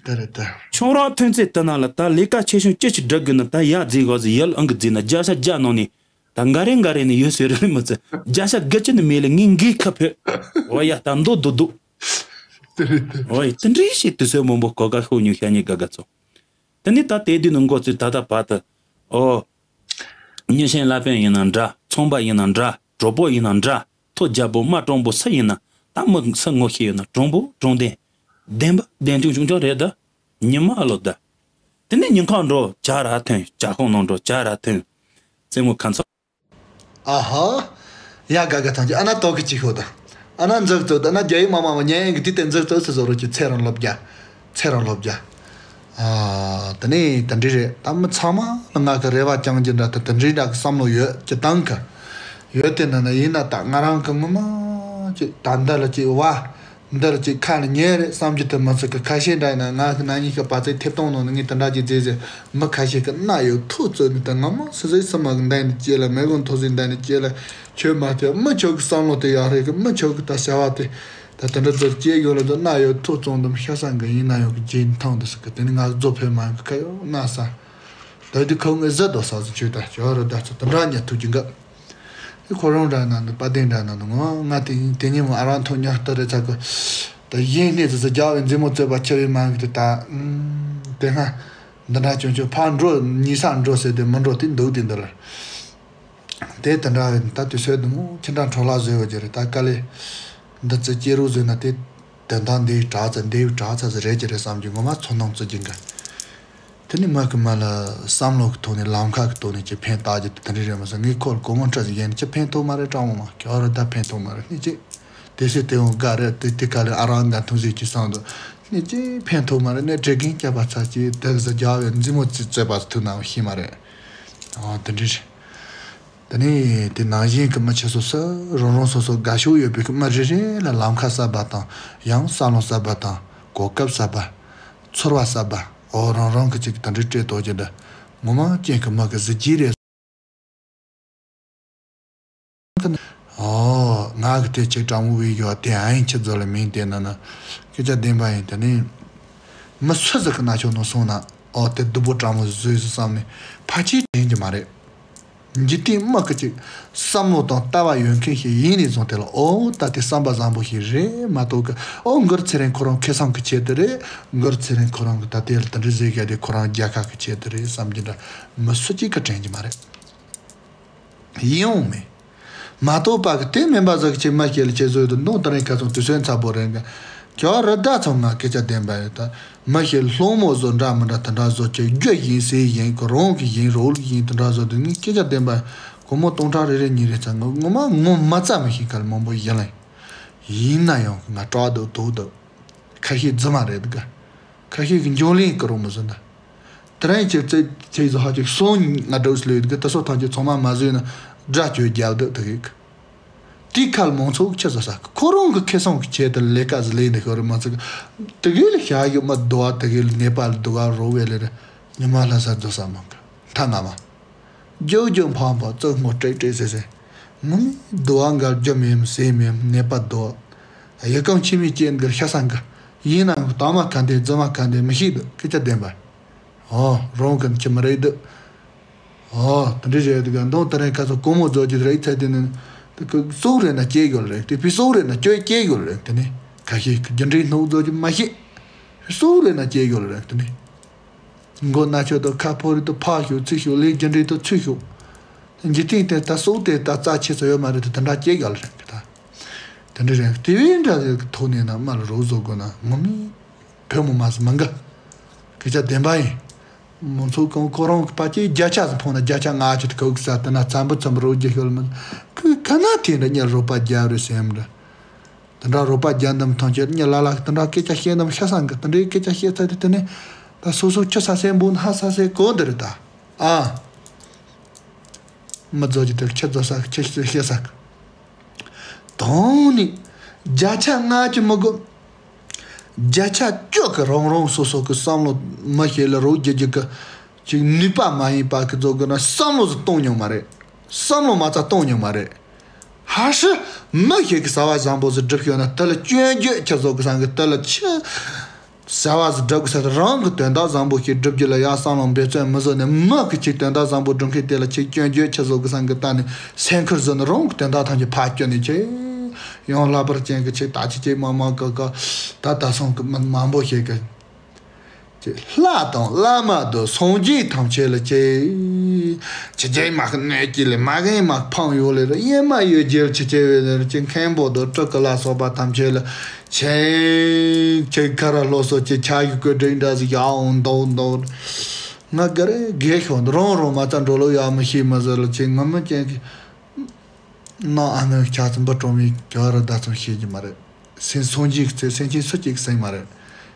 དེ་རེད་དེ། ཁྱུང་རོག་ཐོན་ཚེ་དེ་ན་ལ་ད་ལས་ཀ་ཆེ་ཆུང་ཅི་ཞིག་སྒྲུབ་དགོས་ན་ད་ཡར་རྫིག་གོ་ཟེར་ཡར་ལ་ཨང་གི་རྫིག་ན་བརྒྱ་ཆ་བརྒྱ་ནང་ནས་ད་འགའ་རེ་འགའ་རེ་ནས་ཡོད་ཟེར་རེད་མི་ཚེ་བརྒྱ་ཆ་དགུ་བཅུ་ནས་མེད་ལ་ངས་འགིག་ཁ་ཕོད། འོ་ཡ་ད་མདོ་རྡོག་རྡོག་དེ་རེད་དེ། འོ་ཡ་དེ་འདྲའི་ཞིག་དུས་ཚོད་མང་པོ་གོ་ཀ་ཤོག་ཉུང་ཤ་ཉེ་དགའ་དགའ་ཚོ། དེ་ནི་ད་དེ་དུས་ནས་འགོ་བཙུགས་ད་ལྟ་བར་དུ། ཨོ། མྱི་ཤན་ལ་པན་ཡིན་ན་འདྲ། ཚོང་པ་ཡིན་ན་འདྲ། གྲོགས་པོ་ཡིན་ན་འདྲ། ཐོ་རྒྱལ་པོ་མ་དྲང་པོ་སུ་ཡིན་ན། ད་མི་སུ་ངོ་ཤེས་ཡོད་ན་དྲང་པོ་དྲང་བདེན། བདེན་པ་བདེན་ཆུང་ཆུང་ཆུང་རེད་ད། ཉི་མ་ཨ་ལོ་ད། དེ་ནས་ཉིན་ཁ་འགྲོ་ཇ་ར་ཐོན། ཇ་ཁང་ནང་འགྲོ་ཇ་ར་ཐོན། རྩེད་མོ་ཁ་ཚ། ཨ་ཧ། ཡ་དགའ་དགའ་ཐང་ཅིག་ཨ་ན་ཏོག་གི་ཅིག་ཤོད་ད། ཨ་ན་འཛུགས་ཚོད་ད་ན་རྒྱ་ཡིག་མ་མ་མ་ཉན་ཡིན་གི་དེ་དེ་འཛུགས་ཚོད་སུ་བཟོ་རོགས་ཀྱི་ཚེ་རང་སློབ་རྒྱ། ཚེ་རང་སློབ་རྒྱ། ཨ། དེ་ནས་དེ་འདྲ་རེད་ད། མི་ཚང་མ་ལ་ང་གི་རེ་བ་བཅང་རྒྱུ་འདྲ་ད་དེ་འདྲའི་འདྲ་གི་བསམ་བློ་ཡོད་ཀྱི་བཏང་གི། ཡོད་དེ་ན་ན་ཡིན་ན་ད་ང་རང་གི་ངོ་མ་ཅིག་ད་འདི་ལ་ཅིག་བ། འདིར་ཅིག་ཁ་ལ་ཉན་རེད་བསམ་རྒྱུ་དེ་མི་ཚིག་གི། ཁ་ཤས་འདྲ་ཡིན་ན་ང་གི་ན་ཉིན་ཤི་པ་ཚེ་ཐེབས་གཏོང་ནང་ནས་ངས་དེ་འདྲ་ཅིག་མཛད་ཟེར། མི་ཁ་ཤས་ཀྱི་རྣ་ཡོད་ཐུག་བཙོས་ནས་དེ་ངོ་མ་སི་སི་སི་མ་གི་འདའ་ནས་སྐྱེས་ལ་མེ་གོང་མཐོ་སའི་འདའ་ནས་སྐྱེས་ལ་ཁྱོད་མ་ཐེ་མི་ཁྱོད་ཀྱི་བསམ་བློ་དེ་ཡག་རེད་གི། མི་ཁྱོད་ཀྱི་ད་བྱ་བ་དེ་ད་དེ་འདྲ་ཚོ་སྐྱེས་ཡོད་ལ་དེ་རྣ་ཡོད་ཐུག་བཙོང་དུམ་ཤ་ས་འགའ་ཡིན་ན་ཡོད་གི་རྗེས་མཐོང་དུ་སི་གི། དེ་ནི་ང་རྫོ་ཕེ་མ་གི་ཁ་ཡོད་རྣ་ས་ད་དེ་ཁོ་ངའི་ཟི་དོ་ས་སི་ཆོས་ད་ཁྱོད་ར་ད་ཚོ་དེ་འདྲ་ཉ་ཐུག་གི་འགབ། དེ་ཁོ་རང་འདྲ་ན་འདུག་པ་དེ་འདྲ་ན་འདུག་ངོ་ང་དེ་དེ་ཉིན་མོ་ཨ་རང་ཐོག་ཉག་ལྟ་རེ་ཚ་གི། ད་གཞན་སྣེ་ཚོ་ཚོ་རྒྱག་པའི་མཛེས་མོ་རྩོད་པ་ཆེ་བའི་མང་གི་དེ་ད། དེ་སྔ་འདི་འདྲ་ཅུང་ཅུང་ཕར་འགྲོ་ཉེ་ས་འགྲོ་ཟེར་དེ་མི་འགྲོ་དེ་འདུག་དེ་འདི་ལ། དེ་དེ་འདྲ་བའི་ད་དུས་ཚོད་འདི་མོ་ཁྱི་འདྲ་འཕྲོ་བརླག་བཟོས་པ་ཅི་རེད། ད་དཀའ་ལས་འདི་ཚོ་སྐྱེ་རུ་བཟོས་ན་དེ་དོན་དག་འདིའི་དྲག་ཚ་འདིའི་དྲག་ཚ་ཟེར་རེད་ཅི་རེད་བསམ་གྱི་ངོ་མ་ཚོར་སྣང་བརྩི་གྱི་འགའ། དེ་ནི་མི་གི་མི་ལ་བསམ་བློ་གི་ཐོག་ནས་ལམ་ཁ་གི་ཐོག་ནས་ཅི་ཕན་བཏགས་རྒྱུ་དེ་དེ་འདྲ་རེད་མ་ཟད། ངས་ཁོ་ལ་སྒོར་མོ་ཁྲི་ཟིག་ཡིན་ཅི་ཕན་ཐོགས་མ་རེད། སྤྲང་མོ་མ་ཁྱོད་ར་ད་ཕན་ཐོགས་མ་རེད། སྣེ་གཅིག་དེ་སྲིད་དེ་འོང་དགའ་རེད། དེ་དེ་ག་ལས་ཨ་རང་འགའ་འཐུང་ཟིག་ཅི་བསམ་འདུག་སྣེ་གཅིག་ཕན་ཐོགས་མ་རེད། ནས་དྲེ་རྒན་སྐྱ་པ་ཚ་གཅིག་དེ་གི་ཟ་རྒྱ་བའི་མཛེས་མོ་རྩིས་རྩོད་པ་ཐུག་ནའང་ཤེས་མ་རེད། ཨ་དེ་འདྲ་རེད། དེ་ནས་དེ་ནང་བཞིན་གི་མི་ཆེ་སོ་སོ་རང་རང་སོ་སོ་དགའ་ཤོས་ཡོད་པའི་གི་མི་རེ་རེ་ལ་ལམ་ཁ་གསར་པ་དང་ཡང་བསམ་བློ་གསར་པ་དང་གོ་སྐབས་གསར་པ། ཚོར་བ་གསར་པ། འོ་རང་རང་གི་ཅིག་དེ་འདྲའི་སྤྲད་དོ་ཅི་འདྲ། ངོ་མ་ཅན་གི་མི་གི་གཟི་བརྗིད་རེད། འོ་ང་གི་དེ་ཅིག་སྤྲང་མོ་བའི་ཡོད་དེ་ཨ་ཡིན་ཁྱི་ཚོ་ལ་མིན་དེ་ན་ན། སྐད་ཆ་བདེན་པ་ཡིན། དེ་ནི་མི་སུ་ཟིག་གི་རྣ་ཆོག་ནང་སོང་ན་འོ་དེ་སྡུག་པོ་སྤྲང་མོ་བཟོས་སུ་བསམ་ནས་ཕལ་ཆེར་དྲན་གྱི་མ་རེད། འཇིག་རྟེན་མི་གི་ཅིག་བསམ་བློ་དང་ལྟ་བ་ཡོད་མཁན་ཞིག་ཡིན་ནས་བཟུང་དེ་ལ་ཨོ་ད་དེ་བསམ་པ་བཟང་པོ་ཞིག་རེད་མ་གཏོགས་གི་ཨོ་མགུར་ཚེ་རིང་ཁོ་རང་ཁེ་བཟང་གི་ཆེད་དུ་རེད། མགུར་ཚེ་རིང་ཁོ་རང་གི་ད་དེ་ལ་དེ་འདྲ་ཟེར་ག་དེ་ཁོ་རང་རྒྱལ་ཁབ་གི་ཆེད་དུ་རེད་བསམ་གྱི་འདྲ་མི་སུ་གཅིག་གི་དྲན་གྱི་མ་རེད། ཡིན་འོང་མེད། མ་གཏོགས་པ་གི་དེ་མིན་པ་ཟིག་ཅིག་མ་ཤེས་ལ་ཅེ་བཟོས་དུ་འདུག་ད་རིང་ཁ་སང་དུས་ཚོད་འཚབ་པོ་རེད་འགའ། ཁྱོད་རི་ཟླ་ཚང་ང་སྐད་ཆ་བདེན་པ་ཡོད་ད། མ་ཤེས་སློང་མོ་བཟོ་འདྲ་མི་འདྲ་དེ་འདྲ་བཟོ་ཅིག་རྒྱུ་ཡིན་ཟས་ཡིན་གི་རང་གི་ཡིན་རོགས་ལུག་ཡིན་དེ་འདྲ་བཟོ་དུས་ངས་སྐད་ཆ་བདེན་པ་སྒོར་མོ་སྟོང་ཕྲག་རེ་རེ་གཉིས་རེ་ཚ་ངོ་ངོ་མ་ངོ་མ་རྩ་མི་ཤེས་གལ་མང་པོ་ཡིན་ལ། ཡིན་ན་ཡང་ང་སྐྲག་འདུག་དོགས་འདུག་ཁ་ཤས་རྫུན་མ་རེད་འདུག་ཁ་ཤས་ཀྱི་འབྱུང་ལེན་གི་རོགས་མི་བཟོ་འདྲ། དེ་རིང་ཁྱེད་ཚོས་ཁྱེད་ཚོ་ཧ་ཅིག་སོང་ང་འགྲོ་སི་ལོས་གི་དེ་ཚོ་ཐམས་ཅད་ཚང་མ་མ་བཟོས་ན་དགྲ་གཅོད་རྒྱབ་འདུག་དེ་གི་དེའི་ཁ་ལ་མང་ཚོགས་ཁྱེད་ཚོ་ས་ཁོ་རང་གི་ཁེ་བཟང་གི་ཆེད་དུ་ལས་ཀ་ཟི་ལས་འདི་ཤོར་མ་ཚིག་དེ་གི་ལ་ཤ་ཡོད་མ་དུ་བ་དེ་གི་ལ་ནེ་པ་ལ་དུ་བ་རོ་བས་ལས་ར་ཉི་མ་ལྷ་ས་རྫོ་ས་མང་གི་མཐའ་ང་མ། རྒྱུ་རྒྱུ་འཕངས་འཕངས་བཙོག་སྔོ་སྤྲེག་སྤྲེག་ཟེར་ཟེར། ངོ་མི་དུ་བ་འགའ་རྒྱུ་མེད་ཟས་མེད་ནད་པ་དུ་བ། ཡི་གམ་ཆི་མི་ཅན་འགར་ཤ་ས་འགའ། ཡིན་ནའང་དྭངས་མ་ག་འདི་རྫུན་མ་ག་འདི་མི་ཤེས་འདུག་སྐད་ཆ་བདེན་པ། ཨོ་རང་གི་ཁྱི་མི་རེད་འདུག་ཨོ་དེ་འདྲ་བྱས་འདུག་ག་མདུང་དེ་རིང་ཁ་སང་སྒོར་མོ་རྫོགས་ཀྱི་རེད་ཚད་དེ་ནི། དེ་གི་སྲོག་རེད་ན་སྐྱེ་དགོས་རེད་དེ་ཕི་སྲོག་རེད་ན་སྐྱེ་སྐྱེ་དགོས་རེད་དེ་ནི། ཁ་ཤས་ཀྱི་རྒྱུ་འབྲས་སྣུག་རྫོགས་ཀྱི་མ་ཤེས། ཕི་སྲོག་རེད་ན་སྐྱེ་དགོས་རེད་དེ་ནི། མགོ་ན་ཆོད་དང་ཁ་ཕོ་རི་དང་ཕག་ཤོག་ཚིག་ཤོག་ལས་རྒྱུ་འབྲས་དང་ཚུལ་ཤོག་འཇིག་རྟེན་དེ་ད་སྲོག་དེ་ད་རྩ་ཆེ་ས་ཡོད་མ་རེད་དེ་དེ་འདྲ་སྐྱེ་དགོས་རེད་གི་ད། དེ་འདྲ་རེད་དེ་བས་འདྲ་ཟེར་གི་ཐོག་ནས་ན་མ་ལ་རོགས་བཟོ་དགོས་ན་ངོ་མི་བོད་མོ་མ་ཟི་མ་འགའ། སྐད་ཆ་བདེན་པ་ཡིན། མང་ཚོགས་གང་ཁོ་རང་གི་ཕ་སྐྱེས་བརྒྱ་ཆ་ཟིན་ཕོངས་ན་བརྒྱ་ཆ་ལྔ་ཆ་དེ་ག་འུག་ས་དེ་ན་ཚམ་བུ་ཚམ་བུ་རོགས་རྒྱུ་ཤོད་ལ་མི་ཁོས་ཁ་ན་དེ་འདྲ་ཉལ་རོགས་པ་རྒྱབ་རེད་སེམས་འདྲ། དེ་འདྲ་རོགས་པ་རྒྱག་འདམ་ཐང་ཆད་ཉི་ལ་ལ་དེ་འདྲ་སྐད་ཆ་བཤད་འདམ་ཤ་སང་གི་དེ་འདྲའི་སྐད་ཆ་བཤད་ཚར་དུས་དེ་ནས་ད་སོ་སོ་ཁྱི་ས་སེ་འབུ་ནི་ཧ་ས་སེ་གོ་འདི་རེད་ད། ཨ། མི་རྫོགས་ཀྱི་དེར་ཁྱི་རྫོགས་ས་གི་ཁྱི་ཤི་བཤད་ས་གི་དང་ནི་བརྒྱ་ཆ་ལྔ་ཅི་མི་དགོས། བརྒྱ་ཆ་བཅུ་གི་རང་རང་སོ་སོ་གི་བསམ་བློ་མི་ཤེས་ལ་རོགས་རྒྱག་རྒྱུ་གི་ཅིག་ནུས་པ་མ་ཡིན་པ་གི་རྫོགས་དགོས་ན་བསམ་བློ་ཟིག་གཏོང་མྱོང་མ་རེད། བསམ་བློ་མ་རྩ་གཏོང་མྱོང་མ་རེད། ཧ་ཧྲི། མི་ཞིག་གིས་བྱ་བ་བཟང་པོ་ཟིག་སྒྲུབ་ཤོག་ན་དེ་ལ་སྐྱོན་བརྗོད་ཆེ་བཟོ་གི་སང་གི་དེ་ལ་ཆི། བྱ་བ་ཟིག་སྒྲུབ་གི་ས་རང་གི་དོན་དག་བཟང་པོ་ཞིག་སྒྲུབ་རྒྱུ་ལ་ཡ་བསམ་བློ་འབད་བརྩོན་མི་བཟོ་ནས་མི་གི་ཅིག་དོན་དག་བཟང་པོ་སྒྲུབ་མཁན་དེ་ལ་ཆི་སྐྱོན་བརྗོད་ཆེ་བཟོ་གི་སང་གི་ལྟ་ནས་སེམས་ཁུར་བཟོ་ནས་རང་གི་དོན་དག་ཐམས་ཅད་ཕར་སྐྱོན་ནས་ཆི། ཡང་ལྷག་པར་ཅན་གི་ཆི་ད་ཆི་ཆི་མང་མང་གི་གི་ད་ད་སོང་གི་མི་མང་པོ་ཞིག་གི་ཅེས་ལྷ་དང་བླ་མ་དང་སངས་རྒྱས་ཐམས་ཅད་ལ་ཅེས། ཅི་བྱེད་མ་གི་གནོད་ཀྱི་ལས་མ་གན་མ་ཕང་ཡོད་ལས་ར་ཡེ་མ་ཡོད་རྒྱལ་ཅི་བྱེད་བས་ལས་ར་ཅི་མཁན་པོ་དང་སྤྲུལ་སྐུ་ལ་སོགས་པ་ཐམས་ཅད་ལ་ཅེས་ཅེས་ཁ་ར་ལོ་སོ་ཅེས་ཆ་ཡི་བཀོད་སྒྲིག་འདྲ་ཟིག་ཡག་འོང་འདུག་འདུག་ང་ག་རེ་དགེ་ཤོག་འདི་རང་རང་མ་རྩ་འགྲོ་ལོ་ཡག་མི་ཤེས་མ་ཟེར་ལ་ཅེས་ང་མི་ཅན་གི་ནང་ཨ་ནེ་ཆ་ཙམ་པ་གྲོང་མི་ག་ར་ཟླ་ཙམ་ཤེས་ཀྱི་མ་རེད། སེམས་སངས་རྒྱས་ཀྱི་ཚེ་སེམས་ཅན་སུ་གཅིག་སེམས་མ་རེད།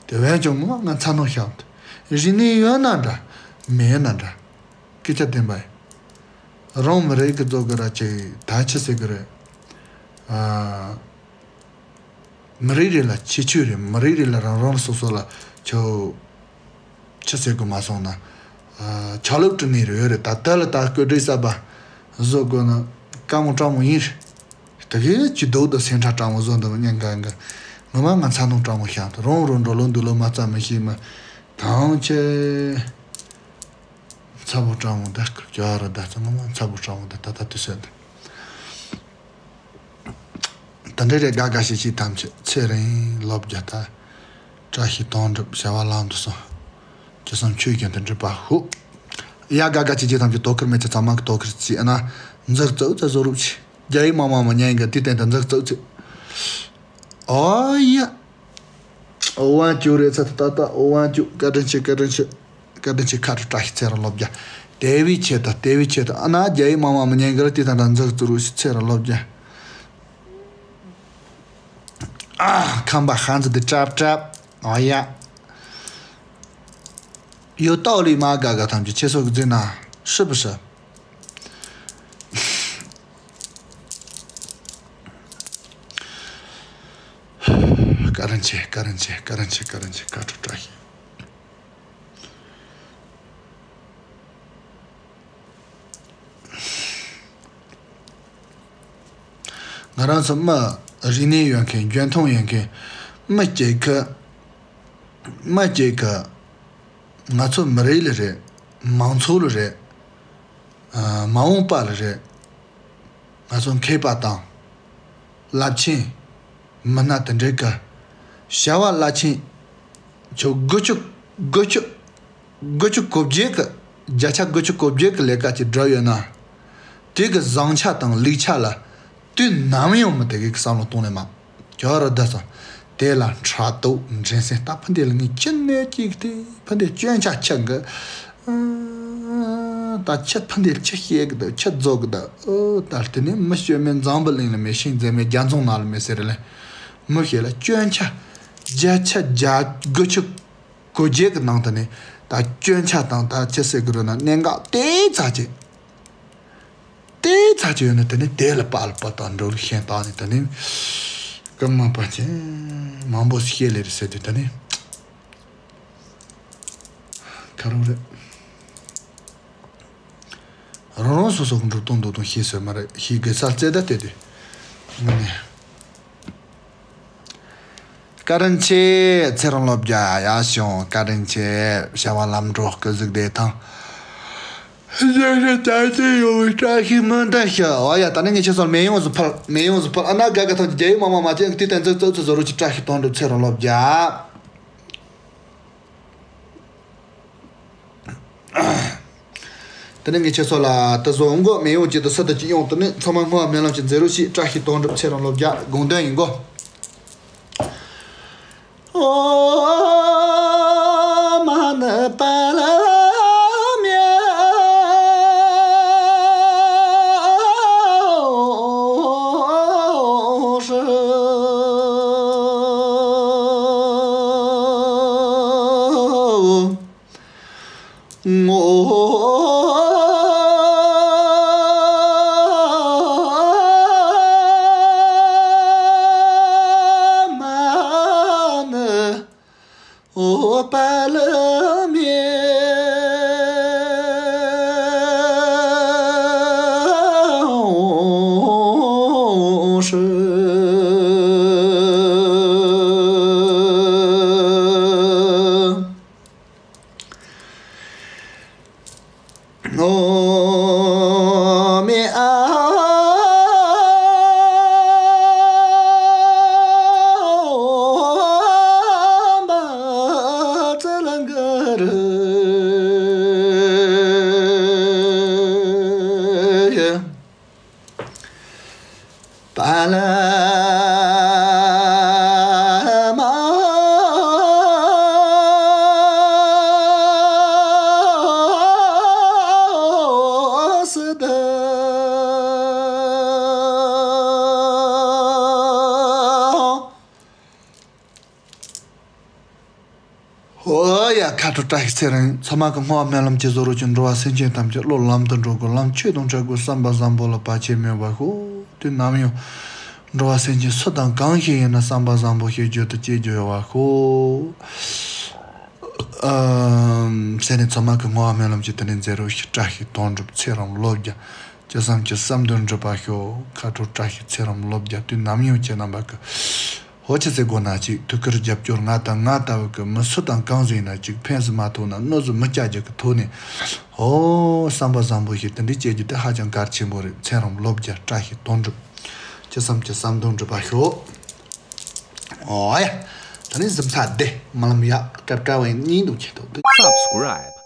དེ་བས་ཀྱང་ངོ་མ་ང་ཚ་ནོ་ཤམ་དུ་རིག་གནས་ཡོད་ན་འདྲ། མེད་ན་འདྲ། སྐད་ཆ་བདེན་པ་ཡིན། རང་མི་རིགས་ཀྱི་རྫོགས་ཀྱི་ར་ཅིག་ད་ཆི་ཟེར་གི་རེད། ཨ། མི་རིགས་རེ་ལ་ཁྱད་ཆོས་རེད། མི་རིགས་རེ་ལ་རང་རང་སོ་སོ་ལ་ཆོ། ཆི་ཟེར་དགོས་མ་སོང་ན། ཨ། ཆ་ལུགས་བསྐྲུན་ནས་རེ་ཡོད་རེད། ད་ལྟ་ལ་ད་བཀོད་སྒྲིག་གསར་པ་བཟོ་དགོས་ན་དཀའ་མོ་སྤྲང་མོ་ཡིན་རེད། དེ་གས་ཀྱི་སྡུག་དང་སེམས་ཁྲལ་སྤྲང་མོ་བཟོ་འདུག་སྙིང་ག་ག་ངོ་མ་ང་ཚ་ནོ་སྤྲང་མོ་ཤང་དུ་རང་རང་འགྲོ་ལོ་འདུག་ལོ་མ་རྩ་མི་ཤེས་མ་དང་ཆེ། ཚ་པོ་སྤྲང་མོ་ད་སྐུ་ཅོ་ར་ད་ཚ་ངོ་མ་ཚ་པོ་སྤྲང་མོ་ད་ད་ད་དུ་སོན་ད། ད་འདྲེ་རེ་དགའ་དགའ་ཤིག་ཤིག་ཐམས་ཅད་ཚེ་རིང་ལོ་བརྒྱ་ད། བཀྲ་ཤིས་དོན་འགྲུབ་བྱ་བ་ལམ་དུ་སོང་། ཅི་བསམ་ཆོས་བཞིན་དུ་འགྲུབ་པ་ཤོག་ཡ་དགའ་དགའ་ཅི་ཅི་ཐམས་ཅད་དོ་ཁུར་མེད་ཅི་ཚང་མ་གི་དོ་ཁུར་ཅི་ཨ་ན། འཛག་ཙག་ཙག་བཟོ་རུབ་ཅི། རྒྱ་ཡིག་མང་མང་མ་ཉན་གི་དེ་སྟེང་དུ་འཛག་ཙག་ཅི། ཨོ་ཡ། ཨོ་ཝང་ཅུ་རེད་ཚ་ཏ་ཏ་ཨོ་ཝང་ཅུ་བཀའ་དྲིན་ཆེ་བཀའ་དྲིན་ཆེ། བཀའ་དྲིན་ཆེ་ཁ་དྲོ་བཀྲ་ཤིས་ཚེ་རིང་ལོ་བརྒྱ། དེ་བའི་ཆེད་དུ་དེ་བའི་ཆེད་དུ་ཨ་ན་རྒྱ་ཡིག་མང་མང་མ་ཉན་གི་ར་དེ་ད་ད་འཛག་ཙུ་རུ་ཤི་ཚེ་རིང་ལོ་བརྒྱ། ཨ་ཁམས་པ་ཧན་ཙི་དེ་ཀྲབ་ཀྲབ། ཨོ་ཡ། ཡོད་ཏའོ་ལི་མ་དགའ་དགའ་ཐམས་ཅད་ཁྱེད་ཚོ་གི་འཛིན་ན་ཧྲི་པི་ཧྲི། བཀའ་དྲིན་ཆེ་བཀའ་དྲིན་ཆེ་བཀའ་དྲིན་ཆེ་བཀའ་དྲིན་ཆེ་བཀའ་དྲིན་ཆེ་བཀའ་དྲིན་བཀྲ་ཤིས། ང་རང་ཚོ་མི་རིག་གནས་ཡོད་མཁན་འཇོན་ཐང་ཡོད་མཁན་མི་གཅིག་གི་མི་གཅིག་གི་ང་ཚོ་མི་རིགས་ལ་རེད། མང་ཚོགས་ལ་རེད། མ་འོངས་པ་ལ་རེད། ང་ཚོ་མཁས་པ་དང་། རླབས་ཆེན་མི་སྣ་དེ་འདྲའི་གི་བྱ་བ་རླབས་ཆེན་ཁྱོད་དགུ་བཅུ་དགུ་བཅུ་དགུ་བཅུ་གོ་བརྒྱད་ཀྱི་བརྒྱ་ཆ་དགུ་བཅུ་གོ་བརྒྱད་ཀྱི་ལས་ཀ་ཅིག་བསྒྲུབས་ཡོད་ན། དེ་གི་བཟང་ཆ་དང་ལེགས་ཆ་ལ་དུས་ནམ་ཡང་མི་དེ་གི་བསམ་བློ་གཏོང་ནས་མ། ཁྱོད་ར་བསྡད་སོང་། དེ་ལ་ཕྲག་དོག་འགྲན་སེམས་ད་ཕུ་འདི་ལ་ངས་ཅི་ནས་ཅིག་དེ་ཕུ་འདི་སྐྱོན་ཆ་ཆི་གི། ད་ཁྱི་ཕུ་འདི་ལ་ཆི་བཤད་གི་འདུག་ཆི་རྫོགས་གི་འདུག་ཨོ་ད་དེ་ནས་མི་སྐྱོན་མེད་འཛམ་བུ་གླིང་ལ་མེད། ཤིང་འཛེམ་མེད་རྒྱ་མཚོ་ནང་ལ་མེད་ཟེར་རེད་ལེ། མི་ཤེས་ལ་སྐྱོན་ཆ་བརྒྱ་ཆ་བརྒྱ་དགུ་བཅུ་གོ་བརྒྱད་ཀྱི་ནང་དུ་ནས་ད་སྐྱོན་ཆ་དང་ད་ཅི་ཟེར་གི་རེད་ན་གནད་འགག་དེ་ཚ་ཅིག་དེ་ཚ་ཅིག་ཡོད་ན་དེ་ནས་དེ་ལ་པགས་ལ་པགས་དང་འགྲོ་ལུགས་ཤེས་བཏང་ནས་དེ་ནས་སྐུ་མ་པ་ཅན་མང་པོ་ཞིག་ལས་རེད་ཟེར་དུས་དེ་ནས་ཁ་རུ་རེད། རང་རང་སོ་སོ་གི་འགྲོ་སྟངས་འདུག་སྟངས་ཤེས་སོས་མ་རེད། ཤེས་དགོས་ས་རྩེ་ད་བལྟས་ཏེ་ངོ་ནས། བཀའ་དྲིན་ཆེ། ཚེ་རིང་ལོ་བརྒྱ་ཡག་བྱུང་། བཀའ་དྲིན་ཆེ། བྱ་བ་ལམ་འགྲོ་སྐུ་གཟུགས་བདེ་ཐང་། རྒྱལ་སྲས་དར་རྒྱས་ཡོང་བའི་བཀྲ་ཤིས་སྨོན་འདུན་ཞུ། འོ་ཡ། ད་ནི་ངས་ཁྱེད་ཚོར་མེ་ཡོང་ཟི་ཕུལ། མེ་ཡོང་ཟི་ཕུལ། ཨ་ན་དགའ་དགའ་ཐང་གི་རྒྱལ་ཡུམ་མ་མ་མ་ཅན་གི་དེ་བསྟན་འཛིན་གཙོ་ཚོ་བཟོ་རོགས་ཀྱི་བཀྲ་ཤིས་དོན་འགྲུབ། ཚེ་རིང་ལོ་བརྒྱ། དེ་ནས་ངས་ཁྱེད་ཚོ་ལ་ད་བཟོ་འགོ་མེ་ཡོང་གཅིག་ཏུ་སུ་དང་གཅིག་ཡོང་དུ་ནི་ཚང་མ་སྔོན་མེ་ལམ་གྱི་མཛེས་རོ་ཞིག་བཀྲ་ཤིས་དོན་འགྲུབ། ཚེ་རིང་ལོ་བརྒྱ་དགོངས་དོན་ཡིན་གོ། ཧོ་ཡ། ཁ་དྲོ་བཀྲ་ཤིས་ཚེ་རིང་། ཚང་མ་གི་སྔོན་སྨོན་ལམ་གྱིས་བཟོ་རོགས་ཀྱི་འགྲོ་བ་སེམས་ཅན་ཐམས་ཅད་བློ་ལམ་དུ་འགྲོ་དགོས། ལམ་ཆོས་དང་འཕྲད་དགོས། བསམ་པ་བཟང་པོ་ལ་བར་ཆད་མེད་པར་ཤོག་དུས་ནམ་ཡང་འགྲོ་བ་སེམས་ཅན་སུ་དང་གང་ཞིག་ཡིན་ན་བསམ་པ་བཟང་པོ་ཞིག་རྒྱུད་དུ་སྐྱེ་རྒྱུ་ཡོད་པར་ཤོག་ཨམ། ཟེར་ནས་ཚང་མ་གི་སྔོན་སྨོན་ལམ་གྱིས་དེ་ནས་མཛད་རོགས་ཞིག་བཀྲ་ཤིས་དོན་འགྲུབ། ཚེ་རིང་ལོ་བརྒྱ། ཅི་བསམ་གྱི་བསམ་དོན་འགྲུབ་པར་ཤོག་ཁ་དྲོ་བཀྲ་ཤིས་ཚེ་རིང་ལོ་བརྒྱ། དུས་ནམ་ཡང་ཁྱེད་རྣམ་པ་གི་ཧོ་ཆི་ཟེར་དགོས་ན་ཅིག་ཐུགས་ཁུར་རྒྱབ་སྐྱོར་ང་དང་ང་ལྟ་བུ་གི་མི་སུ་དང་གང་ཟིག་ཡིན་ན་ཅིག་ཕན་སུ་མ་ཐོགས་ན་གནོད་སུ་མི་བསྐྱལ་རྒྱུ་གི་ཐོག་ནས་ཧོ་བསམ་པ་བཟང་པོ་ཞིག་དེ་འདྲའི་སྐྱེ་རྒྱུ་དེ་ཧ་ཅང་གལ་ཆེན་པོ་རེད། ཚེ་རིང་ལོ་བརྒྱ། བཀྲ་ཤིས་དོན་འགྲུབ། ཅི་བསམ་གྱི་བསམ་དོན་འགྲུབ་པར་ཤོག་ཨོ་ཡ། ད་ནི་གཟིམ་ཚ་བདེ་མ་ལམ་ཡག་སྐབས་བཀྲ་བའི་སྙིང་སྡུག་ཁྱེད་ཐོག་ཏུ། Subscribe.